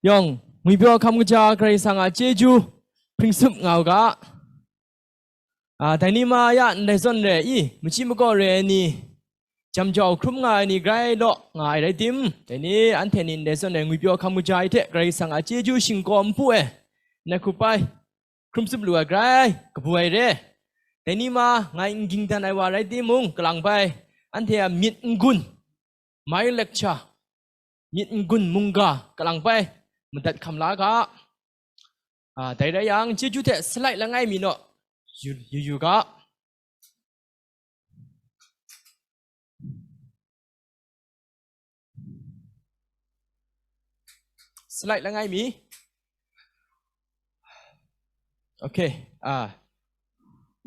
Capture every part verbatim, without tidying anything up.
yawng, ngwipyaw hkam kaja Karai Kasang a chyeju hpring sup nga u ga. A, dai ni ma ya ndai zawn re i, machyi makaw re ai ni, jam jau hkrum nga ai ni grai law nga ai rai tim, dai ni anhte ni ndai zawn re ngwipyaw hkam kaja ai hte Karai Kasang a chyeju shingkaw npu e, ndai hkrup ai, hkrum sup lu ai grai kabu ai re. Dai ni ma ngai n ging dan ai wa rai timung, kalang bai anhte a myit n-gun, my lecture, myit n-gun mungga kalang bai madat hkam la ga. A, dai rai yang, chyeju hte slide langai mi naw yu, yu, yu ga. Slide langai mi. Okay, a,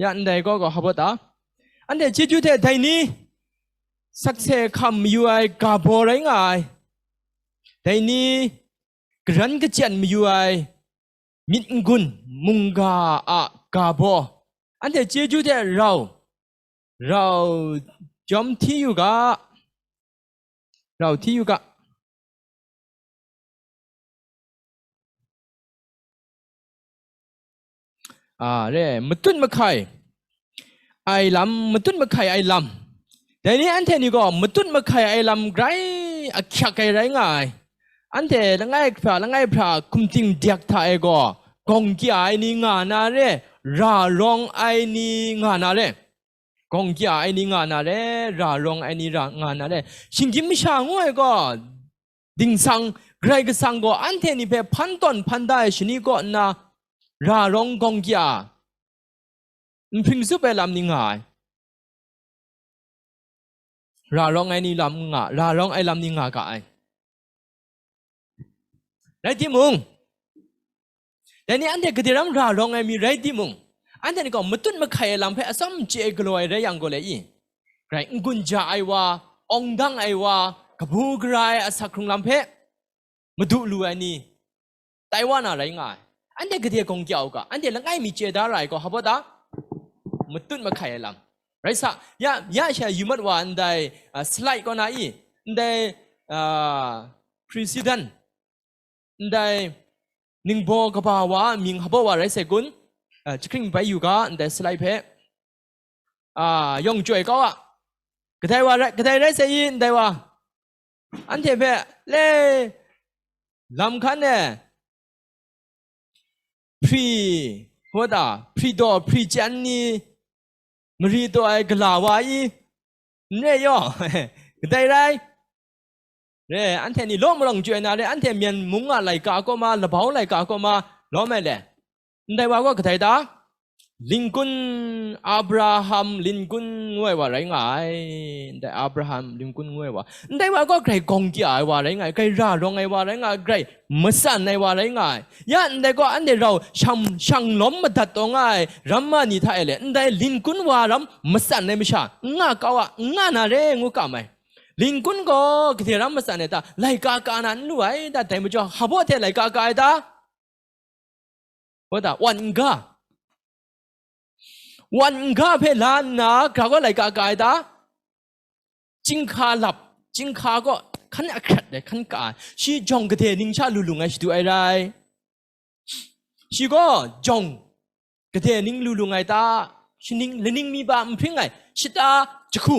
ya ndai gaw gaw hpa ta. Anhte chyeju hte dai ni sakse hkam mayu ai ga baw rai nga ai. Dai ni garan kachyen mayu ai myit n-gun mungga a ga baw. Anhte chyeju hte rau, rau jawm hti yu ga. Rau hti yu ga. A, re, matut mahkai ai lam, matut mahkai ai lam. Dai ni anhte ni gaw matut mahkai ai lam grai ahkyak ai rai nga ai. Anhte langai hpra, langai hpra hkum ting dyak hta e gaw, gawng kya ai ni nga na re, ra rawng ai ni nga na re. Gawng kya ai ni nga na re, ra rawng ai ni ra nga na re. Shinggyim masha ngu ai gaw, dingsang, Karai Kasang gaw anhte ni hpe hpan tawn hpan da ai shani kaw nna, ra rawng gawng kya, n hpring zup ai lam ni nga ai. Ra rawng ai ni lam nga, ra rawng ai lam ni nga ga ai. Rai timung, dai ni anhte gade ram ra rawng ai mi rai timung, anhte ni gaw matut mahkai ai lam hpe atsawm chye galaw ai rai yang gaw le i, grai n-gun ja ai wa, awng dang ai wa, kabu gara ai asak hkrung lam hpe madu lu ai ni, tai wa na rai nga ai. Anhte gade gawng kya u ga, anhte langai mi chye da ra ai gaw, hpa baw ta? Matut mahkai ai lam. Rai sa, ya, ya sha yu mat wa ndai, a, slide kaw na i, ndai, a, president, ndai ningbaw kaba wa a mying hpa baw wa rai sai kun? A, jahkring bai yu ga, ndai slide hpe. A, yawng chyoi kau a. Kadai wa rai, kadai rai sai i, ndai wa? Anhte hpe, le, lam hkan e, hpri, hpa ta, hpri daw, hpri chyan ni, mari taw ai gala wa i, n re yaw, kadai rai? Re, anhte ni law malawng chyoi na re, anhte Myen mung a laika kaw ma, labau laika kaw ma, lawm ai le? Ndai wa gaw kadai ta? Lincoln, Abraham Lincoln ngu ai wa rai nga ai. Ndai Abraham Lincoln ngu ai wa. Ndai wa gaw grai gawng kya ai wa rai nga ai, grai ra rawng ai wa rai nga ai, grai matsan ai wa rai nga ai. Ya ndai gaw anhte rau shang, shang lawm madat taw nga ai ramma ni hta e le, ndai Lincoln wa ram matsan ai masha, n nga kau a, n nga na re ngu kam ai. Lincoln gaw gade ram matsan ai ta? Laika ka na n lu ai ta? Dai majaw, hpa baw hte laika ka ai ta? Hpa ta? Wan n ga. Wan n ga hpe la nna, gra gaw laika ka ai ta? Chyinghka lap, chyinghka gaw hkan ahkrat ai, hkan ka ai. Shi jawng gade ning sha lu lung ai shadu ai rai. Shi gaw jawng gade ning lu lung ai ta? Shi ning, laning mi ba n hpring ai, shata jahku,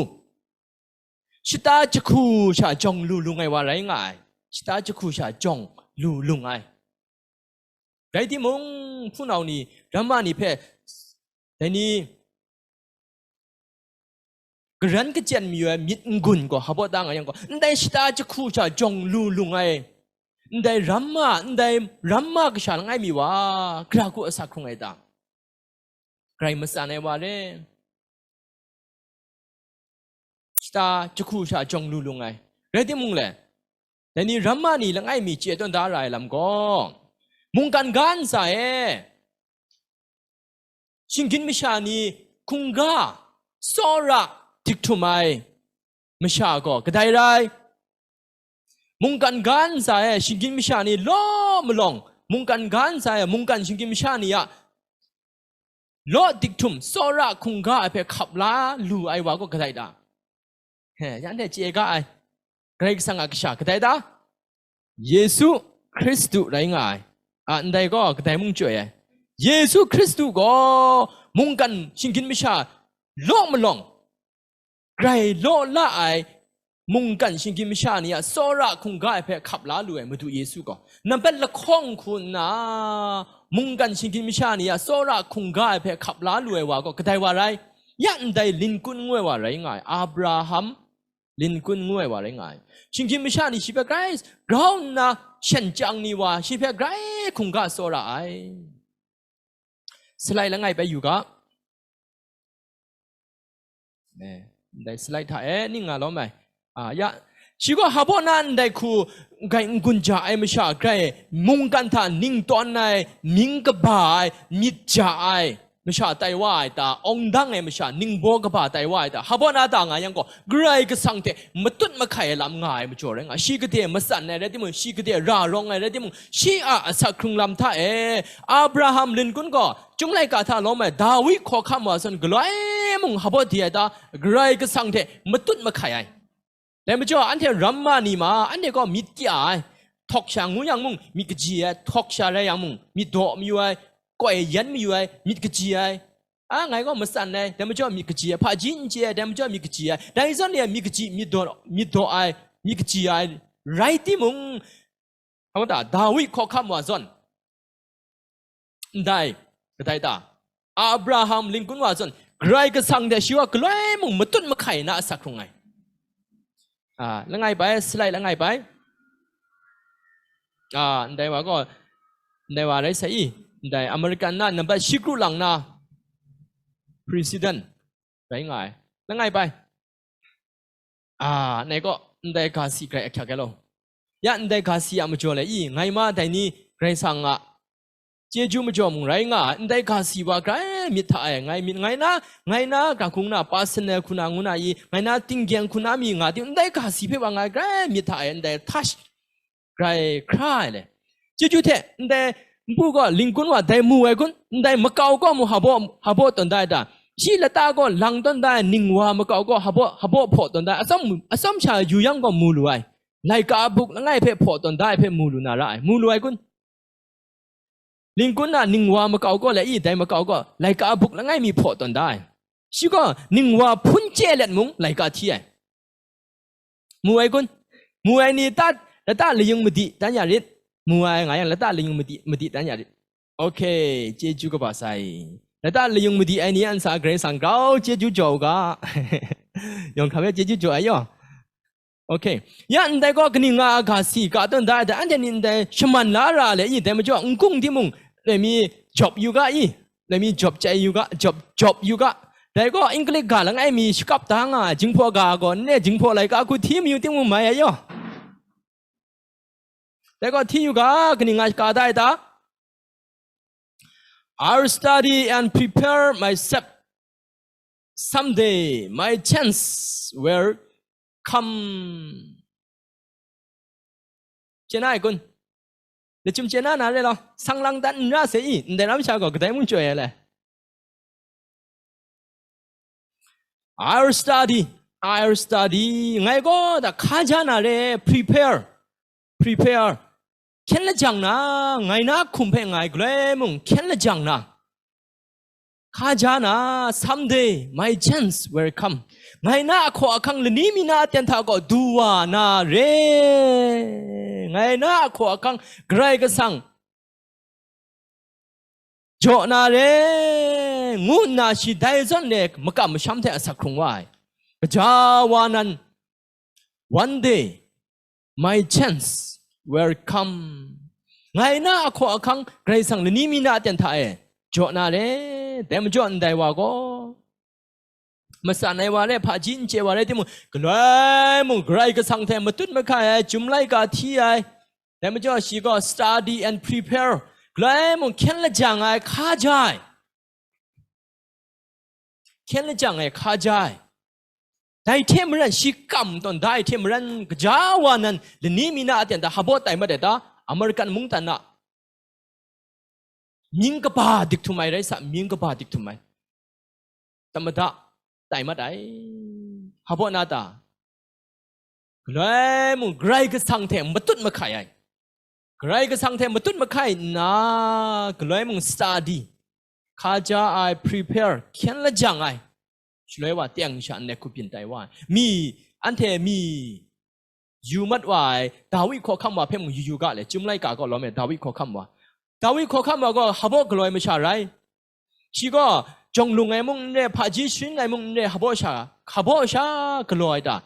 shata jahku sha jawng lu lung ai wa rai nga ai. Shata jahku sha jawng lu lung ai. Rai timung, hpunau ni, ramma ni hpe, dai ni, garan kachyen mayu ai myit n-gun gaw hpa baw ta nga yang gaw, ndai shata jahku sha jawng lu lung ai, ndai ramma, ndai ramma kasha langai mi wa, gara hku asak hkrung ai ta? Grai matsan ai wa le, shata jahku sha jawng lu lung ai. Rai timung le, dai ni ramma ni langai mi chye tawn da ra ai lam gaw, mungkan ga ntsa e, shinggyim masha ni hkungga, tsawra, dik htum ai masha gaw kadai rai? Mungkan ga ntsa e shinggyim masha ni law malawng, mungkan ga ntsa e mungkan shinggyim masha ni a law dik htum, tsawra hkungga ai hpe hkap la lu ai wa gaw kadai ta? He, ya anhte chye ga ai. Karai Kasang a Kasha kadai ta? Yesu. Hkristu rai nga ai. A, ndai gaw kadai mung chyoi ai. Yesu Hkristu gaw mungkan shinggyim masha law malawng, grai law la ai mungkan shinggyim masha ni a tsawra hkungga ai hpe hkap la lu ai Madu Yesu gaw, nambat lahkawng hku nna mungkan shinggyim masha ni a tsawra hkungga ai hpe hkap la lu ai wa gaw kadai wa rai? Ya ndai linkun ngu ai wa rai nga ai, Abraham linkun ngu ai wa rai nga ai. Shinggyim masha ni shi hpe grai grau nna shan chyang ni wa, shi hpe grai hkungga tsawra ai. Slide langai bai yu ga. Eh, ndai slide hta e ning nga lawm ai. Ah, ya, shi gaw Habona ndai hku grai n-gun ja ai masha, grai mungkan hta ning tawn ai, mying kaba ai, myit ja ai masha tai wa ai ta, awng dang ai masha, ningbaw kaba tai wa ai ta, Habona ta nga yang gaw, Karai Kasang hte matut mahkai ai lam nga ai majaw rai nga, shi gade matsan ai rai timung, shi gade ra rawng ai rai timung, shi a asak hkrung lam hta e, Abraham linkun gaw, Chyum laika hta lawm ai Dawi hkawhkam wa zawn galoi mung hpa di ai ta, Karai Kasang hte matut mahkai ai. Dai majaw, anhte ramma ni ma, anhte gaw myit kya ai, htawk sha ngu yang mung, myit kaji ai, htawk sha rai yang mung, myit daw mayu ai, koi yan mayu ai, myit kaji ai, a, ngai gaw matsan ai, dai majaw myit kaji ai, hpaji n chye ai, dai majaw myit kaji ai, dai zawn e myit kaji, myit daw, myit daw ai, myit kaji ai, rai timung, hpa ta, Dawi hkawhkam wa zawn, ndai, kadai ta, Abraham linkun wa zawn, Karai Kasang hte shi wa galoi mung matut mahkai na asak hkrung ai. Ah, langai bai, slide langai bai. Ah, ndai wa gaw, ndai wa rai sai i, ndai American na nambat shi kru lang na president rai nga ai. Langai bai. Ah, ndai gaw, ndai ga si grai ahkyak ai law. Ya ndai ga si a majaw le i, ngai ma dai ni Karai Kasang a chyeju majaw mung rai nga ai, ndai ga si wa grai myit hta e, ngai myit, ngai na, ngai na ga hkung na, personal hku na ngu na i, ngai na tinggyeng hku na mi nga ting, ndai ga si hpe wa ngai grai myit hta e, ndai touch, grai hkra ai le. Chyeju hte, ndai npu gaw, linkun wa dai mu ai kun, ndai makau gaw mu hpa baw, hpa baw tawn da ai ta? Shi lata gaw lang tawn da ai ning wa makau gaw hpa baw, hpa baw hpaw tawn da ai, atsawm, atsawm sha yu yang gaw mu lu ai. Laika a buk langai hpe hpaw tawn da ai hpe mu lu na ra ai, mu lu ai kun? Linkun na ning wa makau gaw le i, dai makau gaw laika a buk langai mi hpaw tawn da ai. Shi gaw ning wa hpun chye let mung laika hti ai. Mu ai kun? Mu ai ni ta, lata layung madi dan ya rit. Mu ai nga yang lata layung madi, madi dan ya rit. Okay, chyeju kaba sai. Lata layung madi ai ni a ntsa Karai Kasang grau chyeju jaw u ga. Yawng hkra hpe chyeju jaw ai yaw. Okay. Ya ndai gaw kaning nga a ga si ka tawn da ai, dai anhte ni ndai shaman la ra le i, dai majaw n-gung timung, loi mi jawp yu ga i, loi mi jawp chye yu ga, jawp, jawp yu ga. Dai gaw English ga langai mi shakap da nga ai, Jinghpaw ga gaw n-, Jinghpaw laika hku hti mayu timung mai ai yaw. Dai gaw hti yu ga, kaning nga ka da ai ta? I'll study and prepare myself. Someday, my chance will come. Chye na ai kun? Lachyum chye na na re law, sang lang dan n ra se i, ndai ram sha gaw kadai mung chyoi ai le. I'll study, I'll study. Ngai gaw da hka ja na re, prepare, prepare. Hkyen lajang na, ngai na hkum hpe ngai galoi mung hkyen lajang na, hka ja na, someday my chance will come. Ngai na ahkaw ahkang lani mi na aten hta gaw du wa na re. Ngai na ahkaw ahkang Karai Kasang jaw na re, ngu nna shi dai zawn e makam masham hte asak hkrung wa ai. Gaja wa nan, one day, my chance will come. Ngai na ahkaw ahkang Karai Kasang lani mi na aten hta e jaw na re. Dai majaw ndai wa gaw, matsan ai wa rai, hpaji n chye wa rai timung, galoi mung Karai Kasang hte matut mahkai ai, Chyum laika hti ai. Dai majaw shi gaw study and prepare, galoi mung hkyen lajang ai, hka ja ai. Hkyen lajang ai, hka ja ai. Dai hte maren, shi kam tawn da ai hte maren, gaja wa nan lani mi na aten hta hpa baw tai mat ai ta? American mungdan a mying kaba dik htum ai rai sa, mying kaba dik htum ai. Tamada tai mat ai. Hpa baw na ta? Galoi mung Karai Kasang hte matut mahkai ai. Karai Kasang hte matut mahkai nna, galoi mung study, hkaja ai, prepare, hkyen lajang ai, shaloi wa teng sha nnek hku byin tai wa ai. Mi, anhte mi, yu mat wa ai, Dawi hkawhkam wa hpe mung yu yu ga le, Chyum laika kaw lawm e, Dawi hkawhkam wa. Dawi hkawhkam wa gaw hpabaw galoi masha rai. Shi gaw, jawng lung ai mung n re, hpaji sharin ai mung n re, hpabaw sha, hpabaw sha galaw ai ta?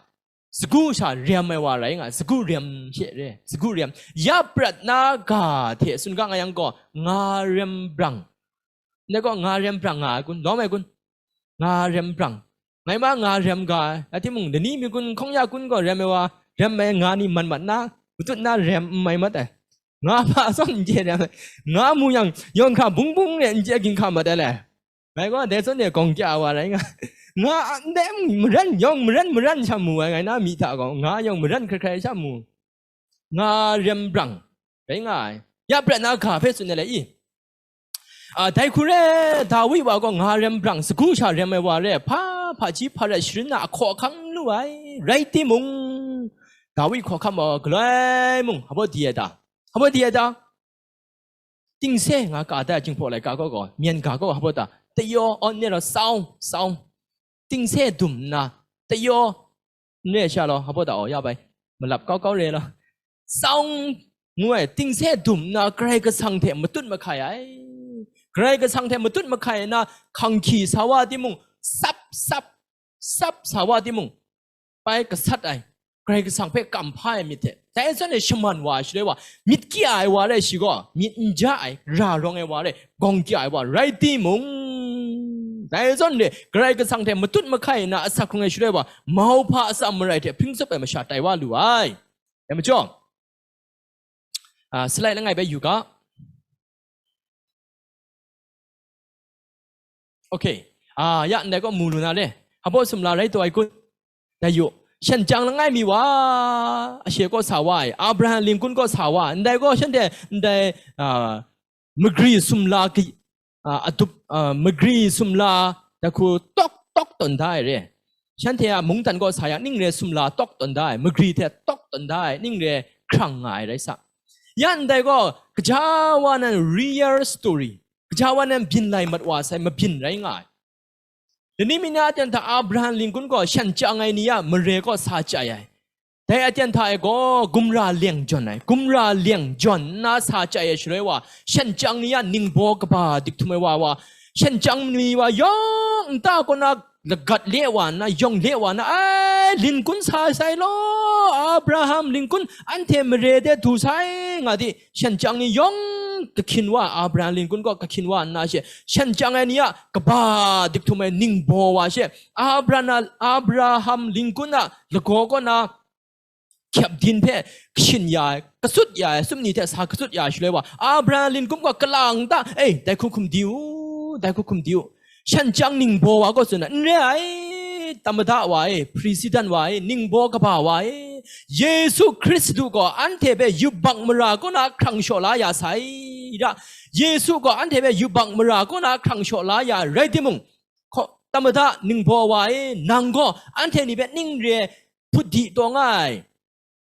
Sagu sha rem ai wa rai nga, sagu rem she re, sagu rem. Ya prat na ga hte tsun ga nga yang gaw, nga rem brang. Ndai gaw nga rem brang nga ai kun, lawm ai kun? Nga rem brang. Ngai ma nga rem ga ai, rai timung, dani mi kun, hkawng ya kun gaw rem ai wa, rem ai nga ni man mat na, matut na rem n mai mat ai. Nga hpa atsawm n chye rem ai. Nga mu yang, yawng hkra bung bung re n chye ginhka mat ai le. Ngai gaw dai zawn e gawng kya ai wa rai nga. Nga ndai mung maran, yawng maran maran sha mu ai, ngai na myi hta gaw, nga yawng maran hkrai hkrai sha mu. Nga rem brang rai nga ai. Ya prat na ga hpe tsun ai le i? A, dai hku re, Dawi wa gaw nga rem brang, sagu sha rem ai wa re, hpa, hpaji hparat sharin na ahkaw ahkang n lu ai. Rai timung, Dawi hkawhkam wa galoi mung, hpabaw di ai ta? Hpabaw di ai ta? Tingse nga ka da, Jinghpaw laika gaw gaw, myen ga gaw hpabaw ta? Tayaw, awn ne law, saung, saung. Tingse dum nna, tayaw, n re sha law, hpabaw ta? Aw, ya bai, malap kau kau re law. Saung ngu ai, tingse dum nna, Karai Kasang hte matut mahkai ai. Karai Kasang hte matut mahkai ai na, hkang hkyi sa wa timung, sap, sap, sap sa wa timung, pai gasat ai, Karai Kasang hpe kamhpa ai myit hte, dai zawn e shaman wa ai shaloi wa, myit kya ai wa rai shi gaw, myit n ja ai, ra rawng ai wa rai, gawng kya ai wa rai timung, dai zawn re, Karai Kasang hte matut mahkai nna asak hkrung ai shaloi wa, mauhpa atsam marai hte hpring tsup ai masha tai wa lu ai. Dai majaw, a, slide langai bai yu ga. Okay. A, ya ndai gaw mu lu na le. Hpabaw sumla rai taw ai kun? Dai yu. Shan chyang langai mi wa, ashe kaw sa wa ai, Abraham Lincoln kaw sa wa ai. Ndai gaw shanhte, ndai, a, magri sumla ki-, a, adup, a, magri sumla dai hku tawk tawk tawn da ai re. Shanhte a mungdan kaw sa yang, ning re sumla tawk tawn da ai, magri hte tawk tawn da ai, ning re hkrang nga ai rai sa. Ya ndai gaw, kaja wa nan real story, kaja wa nan byin lai mat wa sai, mabyin rai nga ai. Lani mi na aten hta Abraham Lincoln gaw shan chyang ai ni a mare kaw sa chyai ai. Dai aten hta e gaw gumra leng jawn ai, gumra leng jawn nna sa chyai ai shaloi wa, shan chyang ni a ningbaw kaba dik htum ai wa wa, shan chyang ni wa yawng nta kaw na lagat le wa nna, yawng le wa nna, ai, Lincoln sa sai law, Abraham Lincoln, anhte mare de du sai, nga di, shan chyang ni yawng kahkyin wa, Abraham Lincoln gaw kahkyin wa nna she, shan chyang ai ni a kaba dik htum ai ningbaw wa she, Abraham, Abraham Lincoln a lagaw kaw na hkyep din hpe kashin ya ai, kasut ya ai, sumni hte sa kasut ya ai shaloi wa, Abraham Lincoln gaw kalang ta, "Ei, dai hku hkum di u, dai hku hkum di u." Shan chyang ningbaw wa gaw tsun ai, "N re ai, tamada wa e, president wa e, ningbaw kaba wa e, Yesu Hkristu gaw anhte hpe yubak mara kaw na hkrang shaw la ya sai ra, Yesu gaw anhte hpe yubak mara kaw na hkrang shaw la ya rai timung, hkaw, tamada ningbaw wa e, nang gaw anhte ni hpe ning re hput di taw nga ai.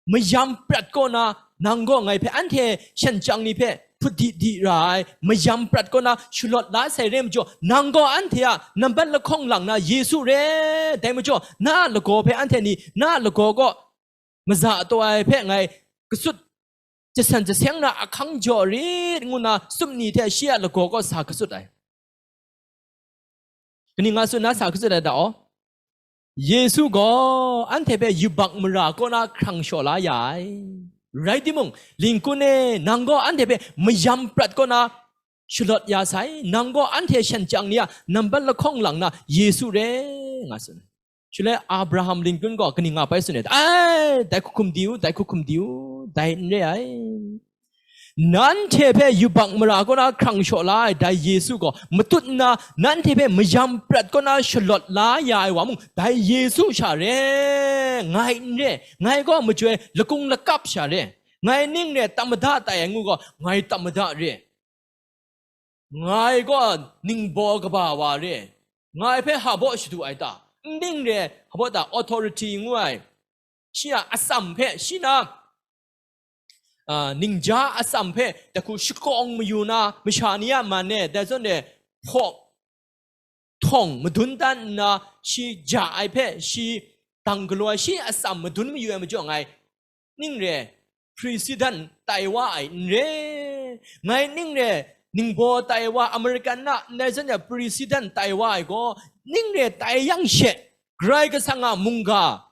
Mayam prat kaw na, nang gaw ngai hpe anhte shan chyang ni hpe hput di di ra ai, mayam prat kaw na shalawt la sai re majaw, nang gaw anhte a nambat lahkawng lang na Yesu re, dai majaw, na a lagaw hpe anhte ni, na a lagaw kaw maza taw ai hpe ngai kasut jasan jaseng na ahkang jaw rit," ngu na sumni hte shi a lagaw kaw sa kasut ai. Kaning nga tsun na sa kasut ai ta aw? Yesu gaw anhte hpe yubak mara kaw na hkrang shaw la ya ai. Rai timung, Lincoln e, nang gaw anhte hpe mayam prat kaw na shalawt ya sai, nang gaw anhte shan chyang ni a nambat lahkawng lang na Yesu re, nga tsun ai. Shaloi Abraham Lincoln gaw kaning nga bai tsun ai ta? Ai, dai hku hkum di u, dai hku hkum di u, dai n re ai. Nanhte hpe yubak mara kaw na hkrang shaw la ai dai Yesu gaw matut nna, nanhte hpe mayam prat kaw na shalawt la ya ai wa mung, dai Yesu sha re. Ngai n re, ngai gaw majoi lakung lakap sha re. Ngai ning re tamada tai ai ngu gaw, ngai tamada re. Ngai gaw ningbaw kaba wa re, ngai hpe hpabaw shadu ai ta? N ning re, hpabaw ta, authority ngu ai, shi a atsam hpe, shi na, a, ningja atsam hpe dai hku shakawng mayu na masha ni a man e, dai zawn e hpaw htawng madun dan nna, shi ja ai hpe, shi dang galaw ai, shi atsam madun mayu ai majaw, ngai ning re president tai wa ai n re, ngai ning re ningbaw tai wa, American na ndai zawn e president tai wa ai gaw, ning re tai yang she, Karai Kasang a mungga,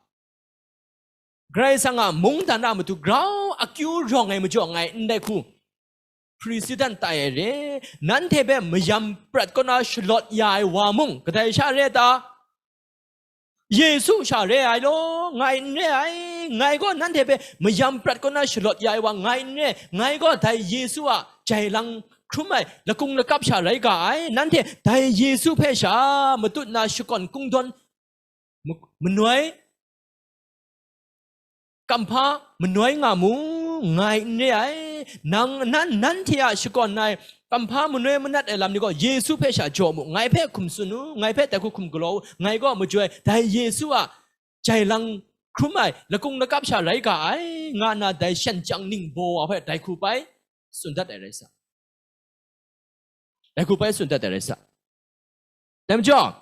Karai Kasang a mungdan a matu grau akyu rawng ai majaw, ngai ndai hku president tai ai re, nanhte hpe mayam prat kaw na shalawt ya ai wa mung, kadai sha re ta? Yesu sha re ai law, ngai n re ai. Ngai gaw nanhte hpe mayam prat kaw na shalawt ya ai wa ngai n re, ngai gaw dai Yesu a jai lang hkrum ai lakung lakap sha rai ga ai. Nanhte dai Yesu hpe sha matut na shakawn kungdawn ma-, manoi, kamhpa manoi nga mu, ngai n re ai. Nang, nan, nanhte a shakawn ai kamhpa manoi manat ai lam ni gaw Yesu hpe sha jaw mu, ngai hpe hkum tsun u, ngai hpe dai hku hkum galaw u, ngai gaw majoi dai Yesu a jai lang hkrum ai lakung lakap sha rai ga ai, nga nna dai shan chyang ningbaw wa hpe dai hku bai tsun dat ai rai sa. Dai hku bai tsun dat ai rai sa. Dai majaw,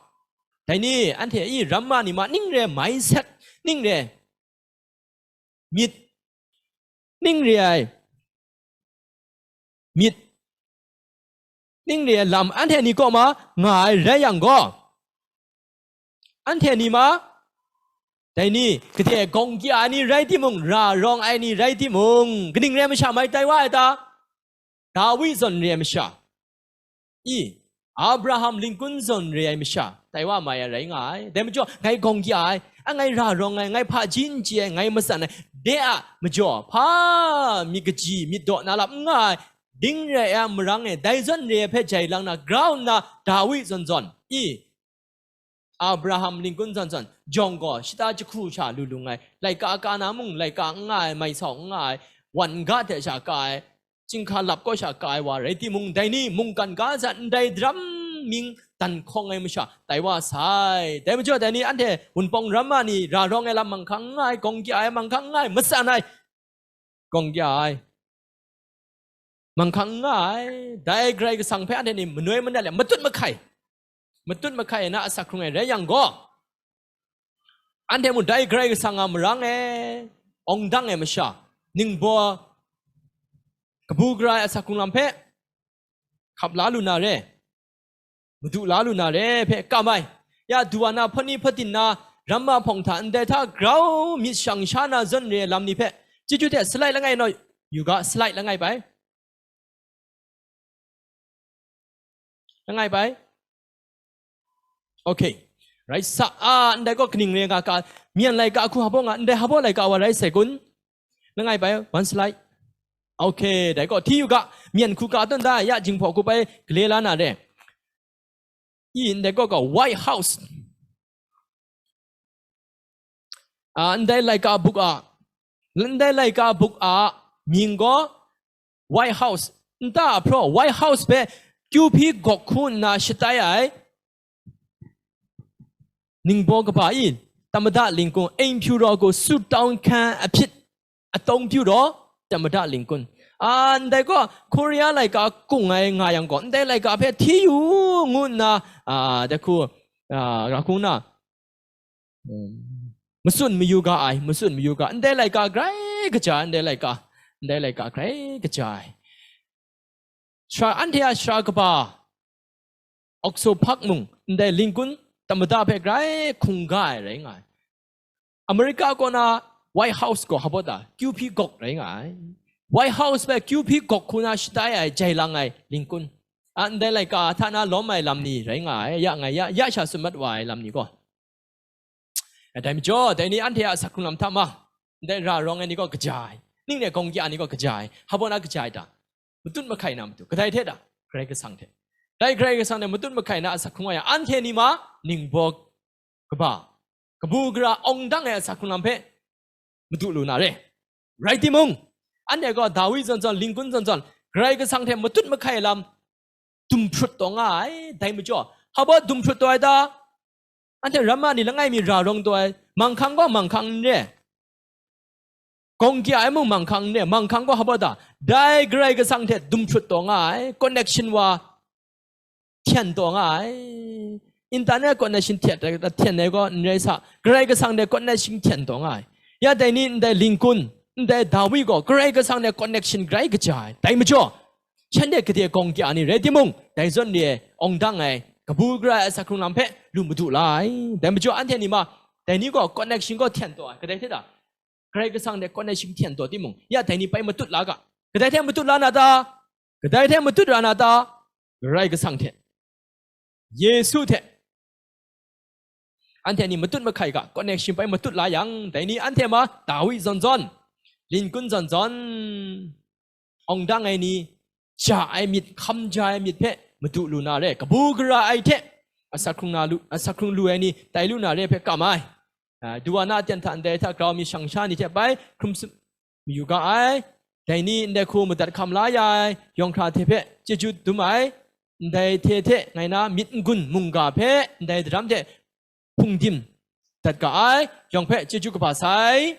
dai ni, anhte i ramma ni ma ning re mindset, ning re myit, ning re ai myit, ning re ai lam anhte ni kaw ma nga ai rai yang gaw, anhte ni ma, dai ni, gade gawng kya ai ni rai timung, ra rawng ai ni rai timung, kaning rai masha mai tai wa ai ta? Dawi zawn re ai masha, i, Abraham Lincoln zawn re ai masha, tai wa mai ai rai nga ai. Dai majaw, ngai gawng kya ai, a, ngai ra rawng ai, ngai hpaji n chye ai, ngai matsan ai, de a majaw, hpa myit kaji, myit daw na lam n nga ai, ding rai ai a marang e, dai zawn re ai hpe jai lang na, grau nna, Dawi zawn zawn, i, Abraham Lincoln zawn zawn, jawng gaw shata jahku sha lu lu ai, laika ka na mung laika n nga ai, mai sau n nga ai, wan ga hte sha ka ai, chyinghka lap kaw sha ka ai wa rai timung, dai ni mungkan ga hta ndai daram mying dan hkawng ai masha tai wa sai. Dai majaw, dai ni anhte Wunpawng ramma ni ra rawng ai lam manghkang n nga ai, gawng kya ai manghkang n nga ai, matsan ai, gawng kya ai, manghkang n nga ai, dai Karai Kasang hpe anhte ni manoi manat le matut mahkai, matut mahkai na asak hkrung ai rai yang gaw, anhte mung dai Karai Kasang a marang e, awng dang ai masha, ningbaw kabu gara ai asak hkrung lam hpe hkap la lu na re, madu la lu na re hpe kam ai. Ya, du wa na, hpawt ni hpawt din na, ramma hpawng hta ndai hta grau myit shang sha na zawn re ai lam ni hpe, chyeju hte slide langai naw yu ga, slide langai bai. Langai bai. Okay. Rai sa, a, ndai gaw kaning re nga ka, myen laika hku hpaw nga, ndai hpaw laika wa rai sai kun? Langai bai, one slide. Okay, dai gaw, hti yu ga, myen hku ka tawn da, ya, jinghpaw hku bai gale la na re. I, ndai gaw ga, White House. A, ndai laika buk a, ndai laika buk a mying gaw White House, nta a hpraw, White House hpe kyu hpyi gawk hku nna shatai ai, ningbaw kaba i, Tamada Lincoln, အိမ်ဖြူတော်ကို ဆုတောင်းခန်းအဖြစ် အသုံးပြုတော့ Tamada Lincoln. A, ndai gaw, Korea laika kung ai nga yang gaw, ndai laika hpe hti yu ngu nna, a, dai hku, a, ra hku nna, um, matsun mayu ga ai, matsun mayu ga, ndai laika grai kaja ai, ndai laika, ndai laika grai kaja ai. Sara, anhte a sara kaba, Oxford Park mung, ndai Lincoln Tamada hpe grai hkungga ai rai nga ai. America kaw na White House gaw hpaw ta, kyu hpyi gawk rai nga ai. White House hpe kyu hpyi gawk hku na shatai ai, jai lang ai Lincoln. A, ndai laika hta na lawm ai lam ni rai nga ai, ya ngai ya, ya sha tsun mat wa ai lam ni gaw. Dai majaw, dai ni anhte a asak hkrung lam hta ma, ndai ra rawng ai ni gaw kaja ai, ning le gawng kya ni gaw kaja ai, hpaw na kaja ai ta? Matut mahkai na matu, kadai hte ta? Karai Kasang hte. Dai Karai Kasang hte matut mahkai na asak hkrung wa yang, anhte ni ma, ningbaw kaba, kabu gara awng dang ai asak hkrung lam hpe madu lu na re. Rai timung, anhte gaw Dawi zawn zawn, Lincoln zawn zawn, Karai Kasang hte matut mahkai lam dum hprut taw nga ai, dai majaw, hpaw dum hprut taw ai ta? Anhte ramma ni langai mi ra rawng taw ai, manghkang gaw manghkang n re. Gawng kya ai mung manghkang n re, manghkang gaw hpa da, dai Karai Kasang hte dum hprut taw nga ai, connection wa hten taw nga ai. Internet connection hten, hten ai gaw n rai sa, Karai Kasang hte connection hten taw nga ai. Ya dai ni ndai Lincoln, ndai Dawi gaw Karai Kasang hte connection grai kaja ai. Dai majaw, shanhte gade gawng kya ni rai timung, dai zawn re ai, awng dang ai, kabu gara ai asak hkrung lam hpe lu madu la ai. Dai majaw anhte ni ma, dai ni gaw connection gaw hten taw ai, kadai hte da? Karai Kasang hte connection hten taw timung, ya dai ni bai matut la ga. Kadai hte matut la na ta? Kadai hte matut ra na ta? Karai Kasang hte, Yesu hte. Anhte ni matut mahkai ga, connection bai matut la yang, dai ni anhte ma, Dawi zawn zawn, Lincoln zawn zawn, awng dang ai ni, ja ai myit, hkam ja ai myit hpe madu lu na re, kabu gara ai hte, asak hkrung na lu, asak hkrung lu ai ni tai lu na re hpe kam ai. Ah, duwa na aten hta ndai hta grau mi shang sha ni hte bai hkrum sum, mayu ga ai. Dai ni ndai hku madat hkam la ya ai yawng hkra hte hpe chyeju dum ai, ndai hte hte ngai na myit n-gun mungga hpe ndai daram hte hpungdim dat ga ai, yawng hpe chyeju kaba sai.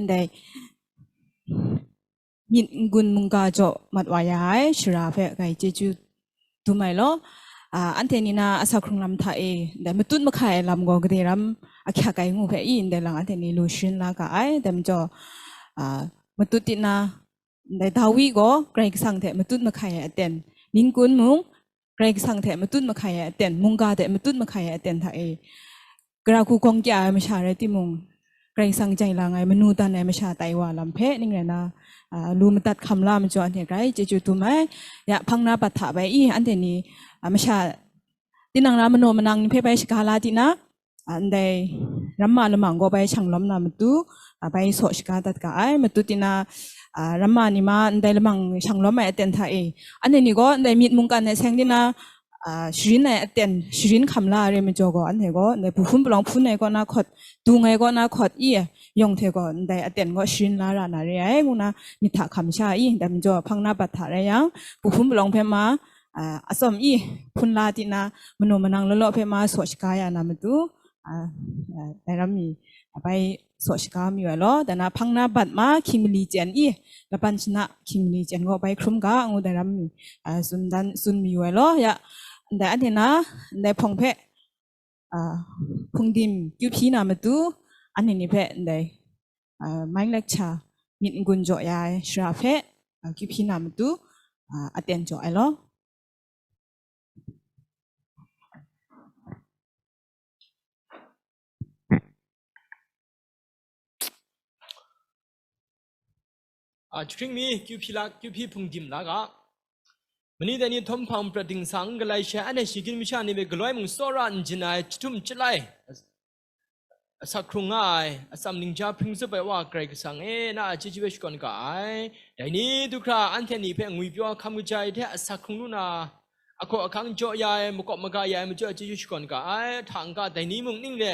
Ndai myit n-gun mungga jaw mat wa ya ai shara hpe ngai chyeju dum ai law, a, anhte ni na asak hkrung lam hta e, ndai matut mahkai ai lam gaw gade ram ahkyak ai ngu hpe i, ndai lang anhte ni lu sharin la ga ai. Dai majaw, a, matut ti na, ndai Dawi gaw Karai Kasang hte matut mahkai ai aten, Lincoln mung Karai Kasang hte matut mahkai ai aten, mungga hte matut mahkai ai aten hta e, gara hku gawng kya ai masha rai timung, Karai Kasang jai lang ai, manu dan ai masha tai wa lam hpe ning rai na, a, lu madat hkam la majaw anhte grai chyeju dum ai. Ya, hpang na bat hta bai i, anhte ni, a, masha tinang na manaw manang ni hpe bai shaga la ti na, a, ndai ramma lamang gaw bai shang lawm na matu, a, bai saw shaga dat ga ai. Matut ti na, a, ramma ni ma ndai lamang shang lawm ai aten hta e, anhte ni gaw ndai myit mungkan ai seng ti na, a, sharin ai aten, sharin hkam la ai re majaw gaw, anhte gaw ndai buhpun palawng hpun ai kaw na hkawt, dung ai kaw na hkawt i, yawng hte gaw ndai aten gaw sharin la ra na re ai, ngu na myit hta hkam sha i, dai majaw hpang na bat hta rai yang, buhpun palawng hpe ma, a, atsawm i, hpun la ti na, manaw manang law law hpe ma saw shaga ya na matu, a, a, dai ram mi, a, bai saw shaga mayu ai law, dai na hpang na bat ma hkying mali chyen i, laban shana hkying mali chyen gaw bai hkrum ga, ngu dai ram mi, a, tsun dan, tsun mayu ai law, ya, ndai anhte na, ndai hpawng hpe, a, hpungdim kyu hpyi na matu, anhte ni hpe ndai, a, mind lecture myit n-gun jaw ya ai shara hpe, a, kyu hpyi na matu, a, aten jaw ai law. A, jahkring mi, kyu hpyi la, kyu hpyi hpungdim la ga. Mani dai ni htawm hpang prat dingsang, galai shai anhte shagyim masha ni hpe galoi mung tsawra n jin ai, jahtum chyalai, asak hkrung nga ai, atsam ningja hpring zup ai Wa Karai Kasang e, na a chyeju hpe shakawn ga ai. Dai ni du hkra anhte ni hpe ngwipyaw hkam kaja ai hte asak hkrung lu na, ahkaw ahkang jaw ya ai, makawp maga ya ai majaw a chyeju shakawn ga ai. Hta n-ga dai ni mung ning re,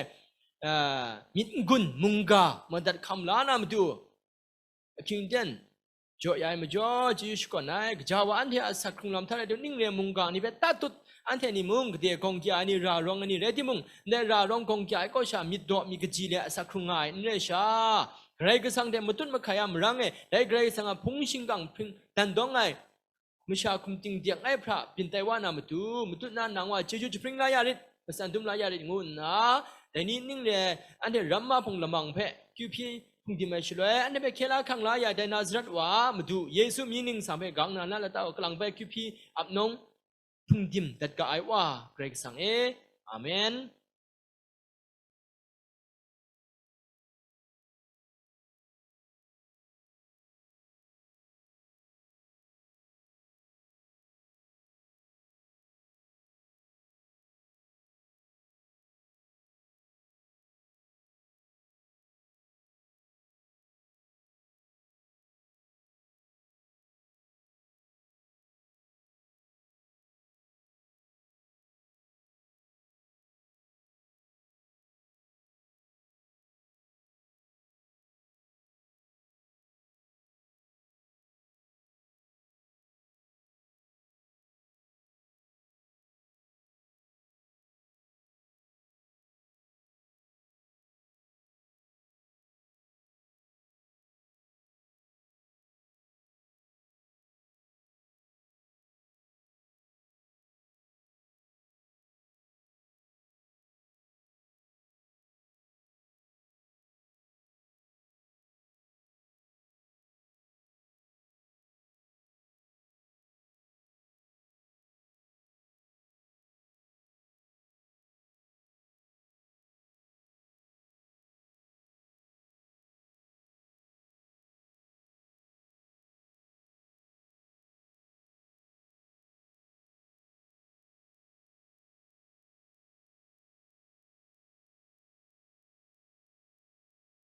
a, myit n-gun mungga madat hkam la na matu, ahkying ten jaw ya ai majaw chyeju shakawn ai. Gaja wa anhte a asak hkrung lam hta rai tu, ning re mungga ni hpe tatut, anhte ni mung gade gawng kya ai ni, ra rawng ai ni rai timung, ndai ra rawng gawng kya ai kaw sha myit daw myit kaji le asak hkrung nga ai n rai sha, Karai Kasang hte matut mahkai a marang e, dai Karai Kasang a hpung shingkang hpring dan dawng ai masha hkum ting dek ai hpra byin tai wa na matu, matut na nang wa chyeju jahpring la ya rit, matsan dum la ya rit ngu nna, dai ni ning re anhte ramma hpung lamang hpe kyu hpyi hpungdim ai shaloi, anhte hpe hkye la hkang la ya ai dai Nazaret wa Madu Yesu mying ningsang hpe gang na na lata u, kalang bai kyu hpyi ap nawng hpungdim dat ga ai Wa Karai Kasang e. Amen.